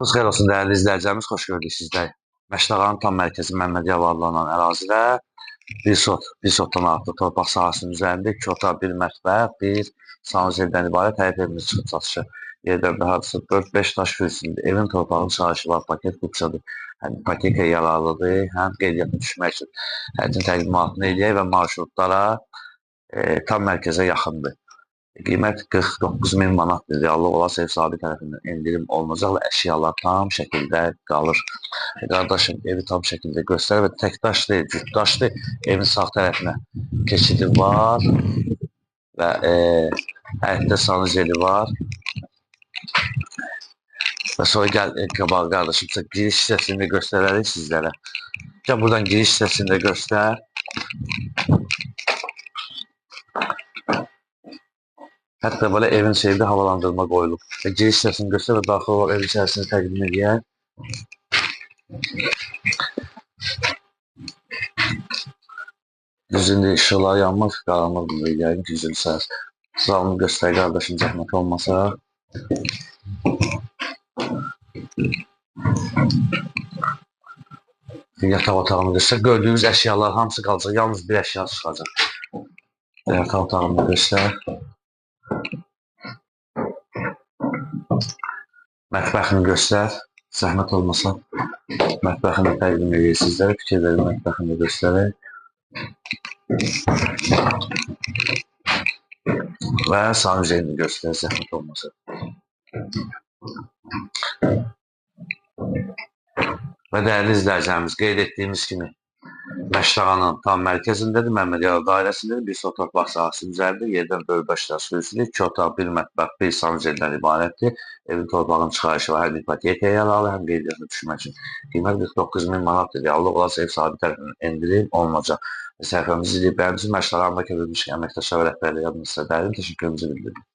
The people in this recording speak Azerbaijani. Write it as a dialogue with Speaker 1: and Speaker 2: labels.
Speaker 1: Xeyir olsun dəyərli izləyicilərimiz, xoş gördük sizləri. Məşdağanın tam mərkəzi Məmmədiyarov adlanan ərazidə bir sot, bir sotdan artıq torpaq sahəsinin üzərində 2 otaq, bir mətbəx, bir sanuzeldən ibarət həyət evimiz çıxıb satışa. Yerdə hardasa 4-5 daş kürsündür. Evin torpağının çıxarışı var, paket kupçadır. Həm ipotekaya yararlıdır, həm qeydiyyata düşmək üçün. Həyətin təqdimatını eləyək və marşrutlara tam mərkəzə yaxındır. Qiymət 49 min manatdır. Reallıq olarsa ev sahibi tərəfindən endirim olunacaq və əşyalar tam şəkildə qalır. Qardaşım evi tam şəkildə göstərir və tək daş deyil, cüt daşdır. Evin sağ tərəfinə keçidi var və həyətdə sanuzeli var. Və sonra gəl qabaq qardaşım, giriş hissəsini də göstərərik sizlərə. Gəl buradan giriş hissəsini də göstər. Hətta belə evin şeyində havalandırma qoyulub. Və giriş hissəsini göstər və daxil olaraq evin içərisini təqdim edək. Düz indi işıqlar yanmır, qaranlıqdır yəqin ki, üzülsəz. Zalını göstər qardaşım, zəhmət olmasa. Yataq otağını göstər. Gördüyünüz əşyalar hamısı qalacaq, yalnız bir əşya çıxacaq. Yataq otağını göstər. Mətbəxini göstər, zəhmət olmasa mətbəxini təqdim edək sizlərə, fikir verin, mətbəxini göstərək. Və sanuzelini göstər, zəhmət olmasa. Və dəyərli izləyicilərimiz, qeyd etdiyimiz kimi Məşdağanın tam mərkəzindədir, Məmmədiyarov dairəsindədir, bir sot torpaq sahəsinin üzərində yerdən böyük daş kürsülü, 2 otaq, bir mətbəx, bir sanuzeldən ibarətdir. Evin torpağının çıxarışı var, həm ipotekaya yararlı, həm qeydiyyata düşmək üçün. Qiymət 49 min manatdır. Reallıq olarsa ev sahibi tərəfindən endirim olunacaq. Səhifəmizi izləyib bəyəndiniz, Məşdağanın Bakı əməkdaşlar və rəhbərliyi adına sizə dərin təşəkkürümüzü bildiririk.